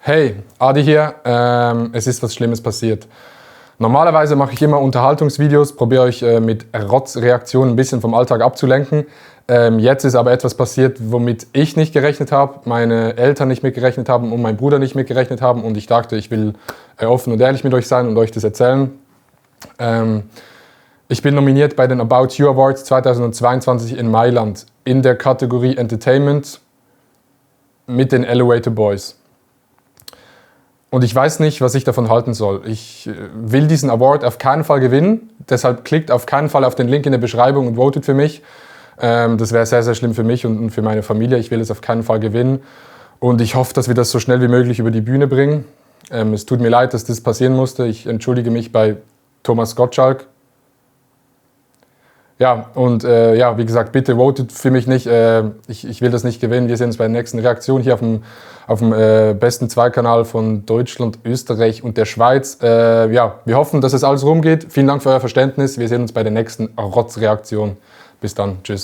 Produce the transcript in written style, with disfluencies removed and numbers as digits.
Hey, Adi hier. Es ist was Schlimmes passiert. Normalerweise mache ich immer Unterhaltungsvideos, probiere euch mit Rotzreaktionen ein bisschen vom Alltag abzulenken. Jetzt ist aber etwas passiert, womit ich nicht gerechnet habe, meine Eltern nicht mitgerechnet haben und mein Bruder nicht mitgerechnet haben. Und ich dachte, ich will offen und ehrlich mit euch sein und euch das erzählen. Ich bin nominiert bei den About You Awards 2022 in Mailand in der Kategorie Entertainment mit den Elevator Boys. Und ich weiß nicht, was ich davon halten soll. Ich will diesen Award auf keinen Fall gewinnen. Deshalb klickt auf keinen Fall auf den Link in der Beschreibung und votet für mich. Das wäre sehr, sehr schlimm für mich und für meine Familie. Ich will es auf keinen Fall gewinnen. Und ich hoffe, dass wir das so schnell wie möglich über die Bühne bringen. Es tut mir leid, dass das passieren musste. Ich entschuldige mich bei Thomas Gottschalk. Ja, und wie gesagt, bitte votet für mich nicht. Ich will das nicht gewinnen. Wir sehen uns bei der nächsten Reaktion hier auf dem besten Zweikanal von Deutschland, Österreich und der Schweiz. Wir hoffen, dass es alles rumgeht. Vielen Dank für euer Verständnis. Wir sehen uns bei der nächsten Rotzreaktion. Bis dann. Tschüss.